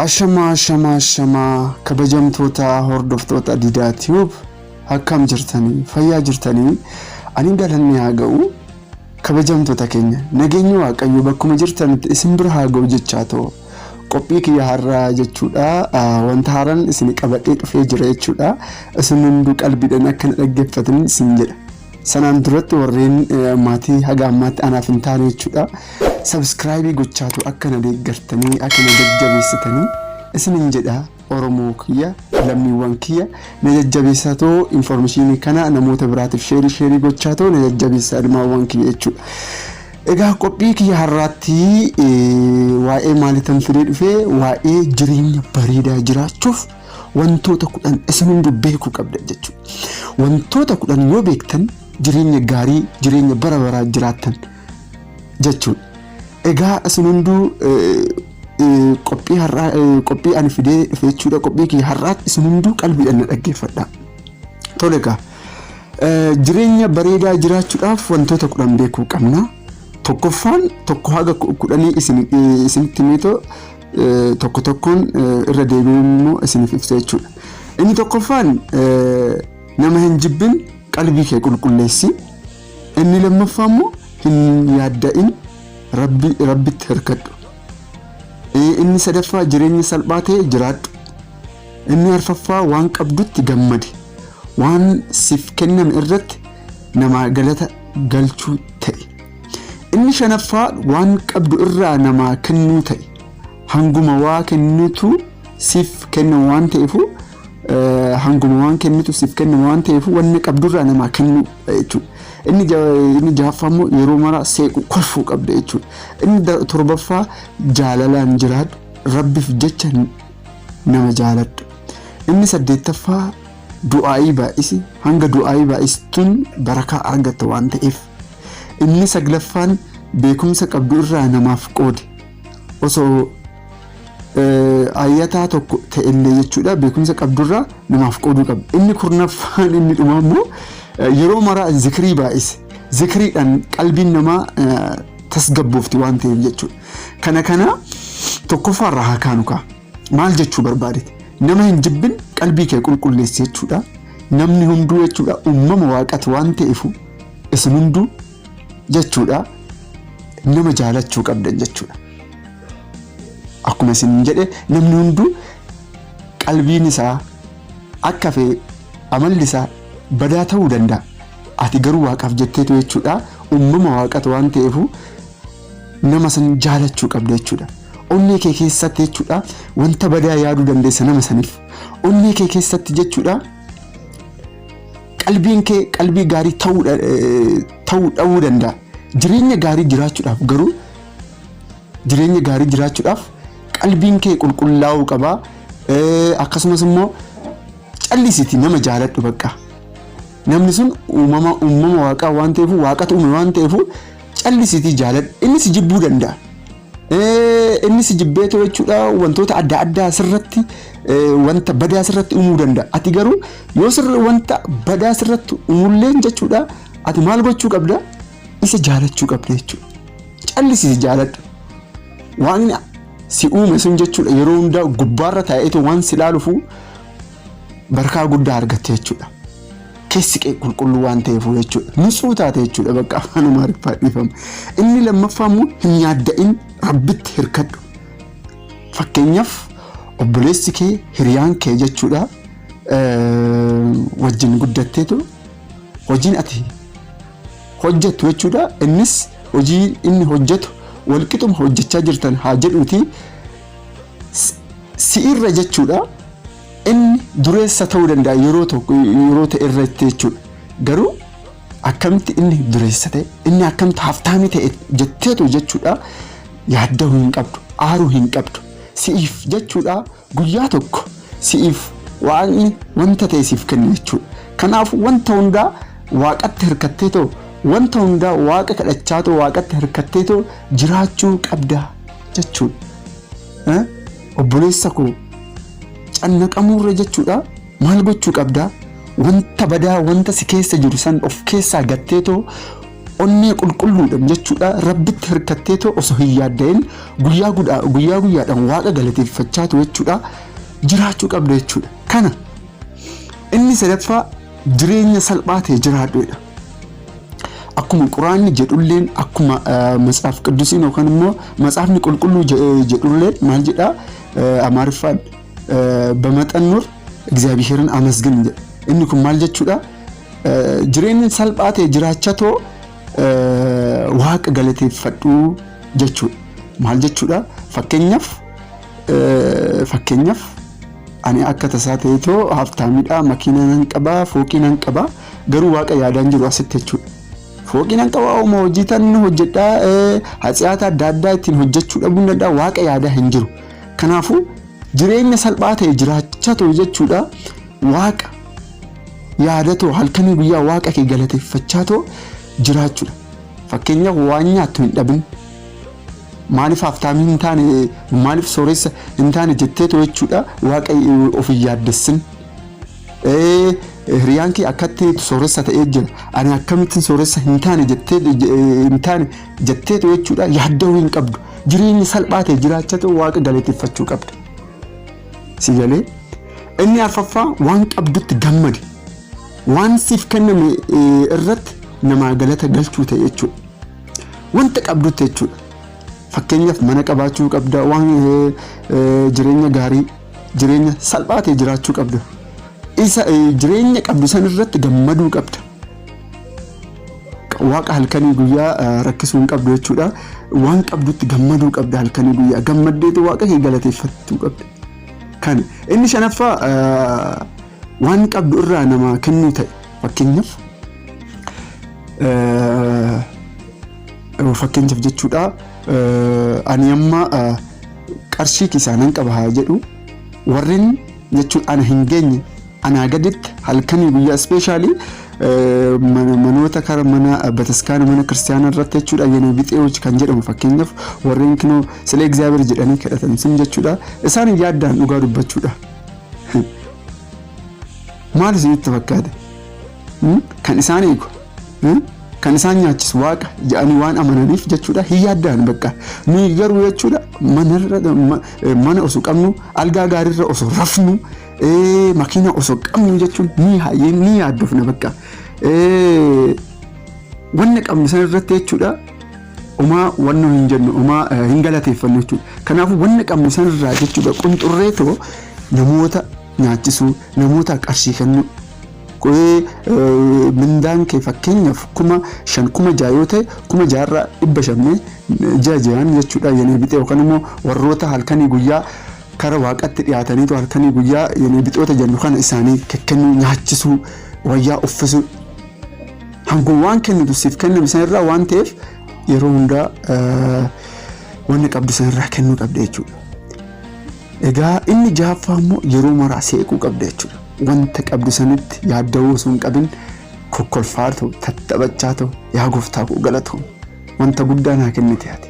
Ashamaa ashamaa ashamaa kabajamtoota hordoftoota Didaa Tube akkam jirtanii fayyaa jirtanii ani galanni haa ga'u kabajamtoota keenya nageenyi waaqayyo bakkuma jirtanitti isin bira haa ga'u jechaa ta'u qophii kiyya har'aa jechuudha wanta haaraan isin qabadhee dhufee jira jechuudha isin hunduu qalbiidhaan akka na dhaggeeffatan isin jedha. Sanaan duratti warreen maatii haga ammaatti anaaf hin taane jechuudha. Sabskraayibii gochaatu akka na deeggartanii akka na jajjabeessitanii isinin jedha Oromoo kiyya lammiiwwan kiyya na jajjabeessatoo infoormeeshinii kana namoota biraatiif sheerii sheerii gochaatoo na jajjabeessa ilmaawwan kiyya jechuudha. Egaa qophii kiyya har'aatti waa'ee maaliitan fidee dhufee waa'ee jireenya bareedaa jiraachuuf wantoota 10 isin hunduu beekuu qabdan jechuudha. Wantoota 10 yoo beektan jireenya gaarii jireenya bara baraa jiraattan jechuudha. Egaa isin hunduu qophii har'aa qophii ani fidee dhufe jechuudha. Qophii kiyya har'aatti isin hunduu qalbiidhaan na dhaggeeffadha. Tole egaa jireenya bareedaa jiraachuudhaaf wantoota 10 beekuu qabna. Tokkoffaan tokko haga kudhanii isinitti himeetoo tokko tokkoon irra deebiin immoo isiniif ibsa jechuudha. Inni tokkoffaan nama hin jibbin qalbii kee qulqulleessi. Inni lammaffaa immoo hin yaadda'in rabbi rabbitti hirkadhu. Inni sadaffaa jireenya salphaa ta'e jiraadhu. Inni arfaffaa waan qabdutti gammadi. Waan siif kenname irratti namaa galata galchuu ta'e. Inni shanaffaa waan qabdu irraa namaa kennuu ta'e. Hanguma waa kennitu siif kennama waan ta'eefu hanguma waan kennitu siif kennama waan ta'eefu wanni qabdu irraa namaa kennuu jechuudha. Inni jahaffaa immoo yeroo mara seequu kolfuu qabda jechuudha. Inni torbaffaa jaalalaan jiraadhu rabbiif jecha nama jaaladhu. Inni saddeettaffaa du'aayii baay'isi hanga du'aayii baay'istuun barakaa argatta waan ta'eef. Inni saglaffaan beekumsa qabdu irraa namaaf qoodi. Osoo ayyataa tokko ta'ellee jechuudha beekumsa qabdu irraa namaaf qooduu qabda. Inni kurnaffaan inni dhumaa immoo yeroo maraa zikrii baay'isi. Zikriidhaan qalbiin namaa tasgabboofti waan ta'eef jechuudha. Kana kana tokkoffaa irraa haa kaanu kaa. Maal jechuu barbaadete? Nama hin jibbin qalbii kee qulqulleessi jechuudha. Namni hunduu jechuudha uumama waaqati waan ta'eefu isin hunduu jechuudha nama jaalachuu qabdan jechuudha. Akkuma isin jedhe namni hunduu qalbiin isaa akka fe'e amalli isaa badaa ta'uu danda'a. Ati garuu waaqaaf jetteetu jechuudha uumama waaqatu waan ta'eefu nama san jaalachuu qabda jechuudha. Onnee kee keessatti jechuudha wanta badaa yaaduu dandeessa nama saniif. Onnee kee keessatti jechuudha qalbiin kee qalbii gaarii ta'uu dhabuu danda'a. Jireenya gaarii jiraachuudhaaf garuu jireenya gaarii jiraachuudhaaf qalbiin kee qulqullaa'uu qaba. Akkasumas immoo callisiti nama jaaladhu bakka. Namni sun uumama uumama waaqaa waan ta'eef waaqatu uume waan ta'eef callisitii jaaladhu. Inni si jibbuu danda'a. Inni si jibbeetoo jechuudha wantoota adda addaa sirratti wanta badaa sirratti uumuu danda'a. Ati garuu yoo sirri wanta badaa sirratti uumulleen jechuudha ati maal gochuu qabda? Isa jaalachuu qabda jechuudha. Callisii jaaladhu. Waaqni si uume sun jechuudha yeroo hundaa gubbaarra taa'eetu waan si ilaalufu barkaa guddaa argatte jechuudha. Keessi kee qulqulluu waan ta'eef jechuudha. Nutsuu taate jechuudha bakka afaan Amaariffaa dhiifama. Inni lammaffaa immoo hin yaadda'in rabbitti hirkadhu. Fakkeenyaaf obboleessi kee hiriyaan kee jechuudha wajjin guddatteetu hojiin ati hojjettu jechuudha innis hojii inni hojjetu walqixuma hojjechaa jirtan haa jedhuuti si'irra jechuudha inni dureessa ta'uu danda'a yeroo tokko yeroo ta'e irratti jechuudha. Garuu akkamitti inni dureessa ta'e inni akkamitti haftaamii ta'e jetteetu jechuudha yaadda'uu hin qabdu aaruu hin qabdu si'iif jechuudha guyyaa tokko si'iif waaqni wanta ta'e siif kenna jechuudha. Kanaaf wanta hundaa waaqatti hirkattee too wanta hundaa waaqa kadhachaa too waaqatti hirkattee too jiraachuu qabda jechuudha. Obboleessa koo cannaqamuurra jechuudha maal gochuu qabda wanta badaa wanta si keessa jiru san of keessaa gatteetoo Onnee qulqulluudhaan jechuudha Rabbitti hirkatteetoo osoo hin yaadda'in guyyaa guyyaa guyyaadhaan Waaqa galateeffachaatu jechuudha jiraachuu qabda jechuudha. Kana inni sadaffaa jireenya salphaa ta'e jiraadhuudha. Akkuma Quraanni jedhulleen, akkuma Matsaaf Qiddusiin yookaan immoo Matsaafni Qulqulluu jedhulleen maal jedhaa? Amaariffaan በመጠን ኑር፣ እግዚአብሔርን አመስግን jedha. Inni kun maal jechuudha? Jireenya salphaa ta'e jiraachatoo Waaqa galateeffadhu jechuudha. Maal jechuudha? Fakkeenyaaf ani akka tasaa ta'eetoo haftaamidha, makiinaa nan qabaa, fooqii nan qabaa, garuu Waaqa yaadaan jiru asitti jechuudha. Fooqii nan qabaa, ooma hojii tan hojjedhaa, hatsiyaata adda addaa ittiin hojjechuu dhabuu hin danda'a, Waaqa yaadaa hin jiru. Kanaafuu jireenya salphaa ta'e jiraachaa jechuudha, Waaqa yaadatoo halkanii guyyaa Waaqa kee galateeffachaa too jiraachuudha. Fakkeenyaaf waan nyaattu hin dhabin. Maaliif haftaamii hin taane, maaliif sooressa hin taane jetteetoo jechuudha Waaqa of hin yaaddessin. Hiriyaan kee akkatti sooressa ta'ee jira. Ani akkamittiin sooressa hin taane jettee hin taane jetteetoo jechuudha yaadda'uu hin qabdu. Jireenya salphaa ta'e jiraachaa Waaqa galateeffachuu qabda. Si galee? Inni arfaffaa waan qabdutti gammadi. Waan siif kenname irratti namaa galata galchuu ta'e jechuudha. Wanta qabdutti jechuudha. Fakkeenyaaf mana qabaachuu qabda, waan jireenya gaarii, jireenya salphaa ta'e jiraachuu qabda. Isa jireenya qabdu san irratti gammaduu qabda. Waaqa halkanii guyyaa rakkisuu hin qabdu jechuudha. Waan qabdutti gammaduu qabda halkanii guyyaa. Gammaddeetu Waaqa kee galateeffachuu qabda. Kana inni shanaffaa waan qabdu irraa namaa kennuu ta'e. Fakkeenyaaf jechuudha, ani amma qarshii kiisaa nan qaba haa jedhu, warreen jechuun ana hin geenye anaa gaditti halkanii guyyaa, especially manoota kara mana bataskaana, mana kiristaanaa irratti jechuudha, የኔ ቢጤዎች kan jedhamu, fakkeenyaaf warreen kinoo ስለ እግዚአብሔር jedhanii kadhatan sun jechuudha, isaan yaaddaan dhugaa dubbachuudha. Maal isinitti fakkaate? Kan isaan eegu, kan isaan nyaachisu Waaqa jedhanii waan amananiif jechuudha hin yaaddaan bakka. Nuyi garuu jechuudha mana osoo qabnu, algaa gaariirra osoo rafnu, makiina osoo qabnu jechuun ni yaaddofna bakka. Wanna qabnu san irratti jechuudha umaa wanna hin jennu, umaa hin galateeffannu jechuudha. Kanaafuu wanna qabnu san irraa jechuudha qunxurreetoo namoota nyaachisuu, namoota qarshii kennuu. Mindaan kee fakkeenyaaf 5000, 6000 yoo ta'e, 6000rraa 500 ji'a ji'aan jechuudha የኔ ቢጤ yookaan immoo warroota halkanii guyyaa kara Waaqatti dhiyaataniitu halkanii guyyaa የኔ ቢጤoota jennu kana isaanii kennuu, nyaachisuu, wayyaa uffisuu, hangum waan kennitu siif kenname sanirraa waan ta'eef yeroo hundaa wanni qabdu sanirraa kennuu qabda jechuudha. Egaa inni jahaffaa immoo yeroo maraa seequu qabda jechuudha. Wanta qabdu sanitti yaadda'uu osoo hin qabin kokkolfaa ta'u, tattaphachaa ta'u, yaa gooftaa koo galatoom, wanta guddaa naa kennite, ati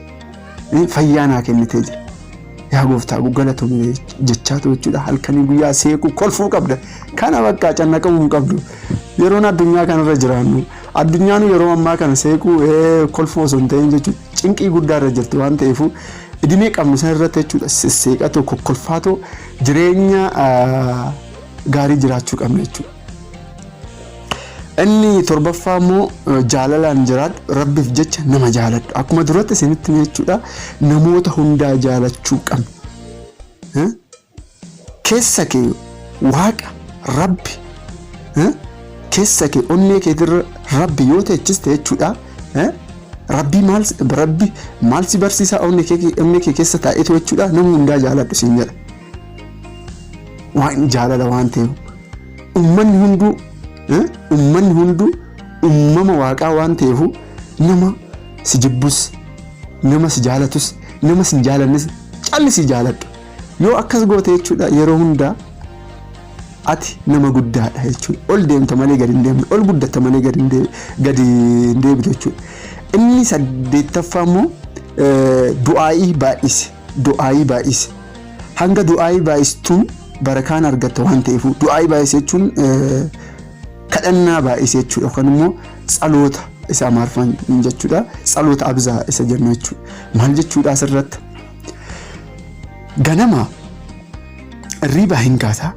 fayyaa naa kennitee jira. Yaa gooftaa koo galatoom jechaa ta'u jechuudha, halkanii guyyaa seequu, kolfuu qabda. Kana bakka cannaqamuu hin qabdu. Yeroon addunyaa kanarra jiraannu, addunyaan yeroo ammaa kana seequu, kolfuu osoo hin ta'in jechuudha cinqii guddaa irra jirti waan ta'eef, idimee qabnu san irratti jechuudha sisseeqatoo, kokkolfaatoo jireenya gaarii jiraachuu qabna jechuudha. Inni torbaffaa immoo jaalalaan jiraadhu, Rabbiif jecha nama jaaladhu. Akkuma duratti isinitti jechuudha namoota hundaa jaalachuu qabna. Keessa kee Waaqa Rabbi, keessa kee onnee keetirra Rabbi yoo teechiste jechuudha. Rabbi maal, Rabbi maal si barsiisaa? Onnee kee keessa taa'etu jechuudha nama hundaa jaaladhu siin jedha. Waan jaalala waan ta'eef uummanni hunduu uumama Waaqaa waan ta'eef, nama si jibbus, nama si jaalatus, nama si hin jaalannes callisii jaaladhu. Yoo akkas goote jechuudha yeroo hundaa ati nama guddaadha jechuudha. Ol deemta malee gadi hin deemne, ol guddatta malee gadi hin deebitu jechuudha. Inni saddeettaffaa immoo du'aa'ii baay'isi. Du'aa'ii baay'isi. Hanga du'aa'ii baay'istuu barakaan argatta waan ta'eef, du'aa'ii baay'isi jechuun kadhannaa baay'isi jechuudha yookaan immoo tsaloota. Isa Amaariffaan jechuudha. Tsaloota abzaa isa jennu jechuudha. Maal jechuudha asirratti? Ganama irriibaa hin kaataa.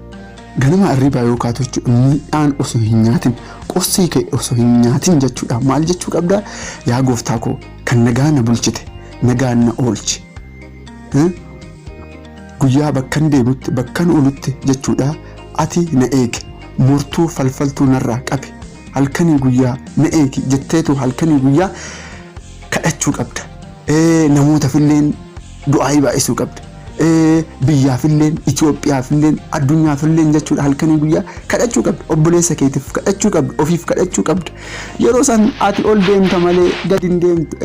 Ganama irriibaa yoo kaatu jechuudha midhaan osoo hin nyaatin qursii kee osoo hin nyaatin jechuudha. Maal jechuu qabda? Yaa gooftaa koo kan nagaa na bulchite nagaan na oolchi. Guyyaa bakkan deemutti bakkan oolutti jechuudha ati na eegi. Murtuu falfaltuu narraa qabi. Halkanii guyyaa na eegi jetteetu halkanii guyyaa kadhachuu qabda. Namootafilleen du'aayii baay'isuu qabda. Biyyaafilleen, Itoophiyaafilleen, addunyaafilleen jechuudha halkanii guyyaa kadhachuu qabda. Obboleessa keetiif kadhachuu qabda. Ofiif kadhachuu qabda. Yeroo san ati ol deemta malee gadi hin deemtu.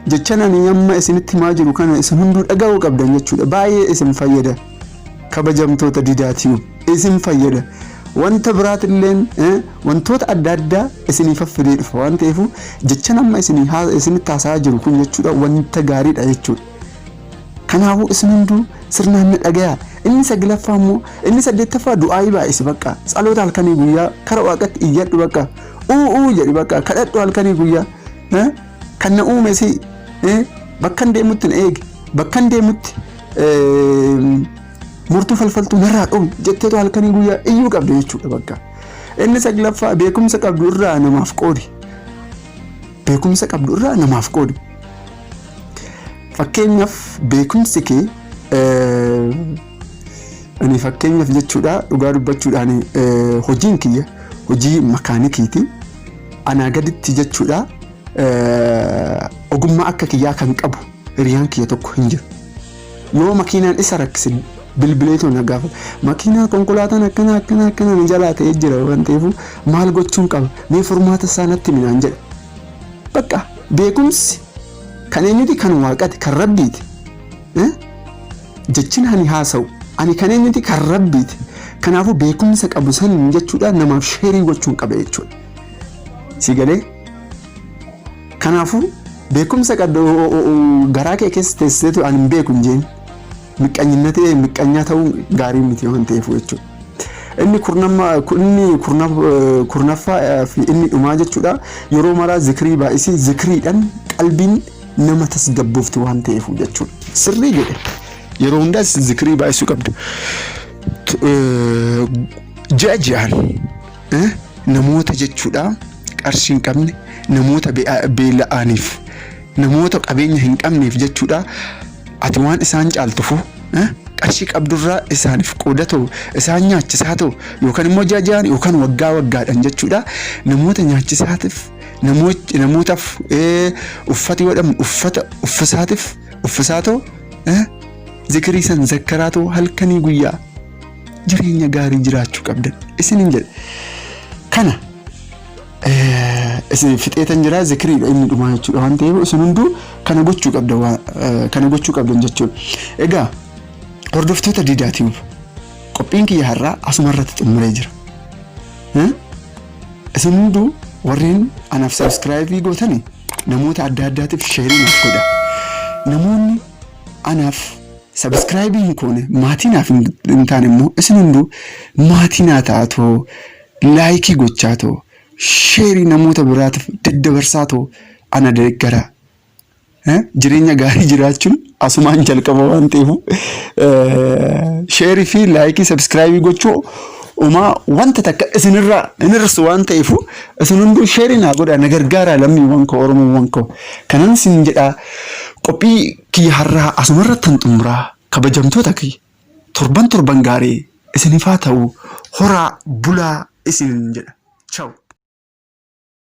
Jechan ani amma isinitti himaa jiru kana isin hunduu dhaga'uu qabdan jechuudha. Baay'ee isin fayyada. Kabajamtoota Didaa Tube isin fayyada. Wanta biraatilleen wantoota adda addaa isiniif fidee dhufa waan ta'eef jechan amma isinitti haasa'aa jiru kun jechuudha wanta gaariidha jechuudha. Kanaafuu isin hunduu sirnaan na dhagayaa. Inni saglaffaa immoo inni saddeettaffaa du'aayii baay'isi bakka tsaloota halkanii guyyaa kara waaqatti iyyadhu bakka uu uu jedhi bakka kadhadhu halkanii guyyaa kan na uume si bakkan deemutti na eegi bakkan deemutti murtuu falfaltuu narraa dhowi jetteetu halkanii guyyaa iyyuu qabda jechuudha bakka. Inni saglaffaa beekumsa qabdu irraa namaaf qoodi. Beekumsa qabdu irraa namaaf qoodi. Fakkeenyaaf beekumsi kee ani fakkeenyaaf jechuudha dhugaa dubbachuudhaan hojiin kiyya hojii makaanikiiti. Anaa gaditti jechuudha ogummaa akka kiyyaa kan qabu hiriyaan kiyya tokko hin jiru. Yoo makiinaan isa rakkise bilbileetoo na gaafata. Makiinaa konkolaataan akkana akkana akkana na jalaa ta'ee jira waan ta'eef maal gochuun qaba? Mee furmaata isaa natti himi naan jedha. Bakka beekumsi kan eenyuti? Kan waaqati, kan rabbiiti. Jechin ani haasa'u ani kan eenyuti? Kan rabbiiti. Kanaafuu beekumsa qabu san jechuudha namaaf share gochuun qaba jechuudha. Si galee? Kanaafuu beekumsa qabdu garaa kee keessa teessiseetu ani hin beeku hin jeen. Miqqanyinna miqqanyaa ta'uu gaarii miti waan ta'eef jechuudha. Inni kurnamma inni kurnaffaa fi inni dhumaa jechuudha yeroo maraa zikrii baay'isii zikriidhaan qalbiin nama tasgabboofti waan ta'eef jechuudha. Sirrii jedhe yeroo hundaas zikrii baay'isuu qabda. Ji'a ji'aan namoota jechuudha qarshii hin qabne namoota beela'aniif namoota qabeenya hin qabneef jechuudha ati waan isaan caaltufu qarshii qabdurraa isaaniif qooda ta'u isaan nyaachisaa ta'u yookaan immoo ji'a ji'aan yookaan waggaa waggaadhaan jechuudha namoota nyaachisaatiif namootaaf uffata yoo dhabne uffata uffisaatiif uffisaa ta'u zikrii san zakkaraa ta'u halkanii guyyaa jireenya gaarii jiraachuu qabdan isinin jedha. Kana isin fixeetan jira zikriidha inni dhumaa jechuudha waan ta'eef isin hunduu kana gochuu qabda kana gochuu qabdan jechuudha. Egaa hordoftoota Didaa Tube qophiin kiyya har'aa asuma irratti xumuree jira. Isin hunduu warreen anaaf subscribe gootani namoota adda addaatiif share naaf godha. Namoonni anaaf subscribe hin goone maatii naaf hin taane immoo isin hunduu maatii naa taatoo like gochaa too share namoota biraatiif daddabarsaa too ana deeggaraa. Jireenya gaarii jiraachuun asumaan jalqaba waan ta'eef share fi like subscribe gochuu umaa wanta takka isinirraa hin hir'isu waan ta'eef isin hunduu share naa godhaa na gargaaraa lammiiwwan koo Oromoowwan koo. Kanan isin jedhaa qophii kiyya har'aa asumarratti hin xumuraa kabajamtoota kiyya torban torban gaarii isinifaa ta'u horaa bulaa isin jedha. Ciao.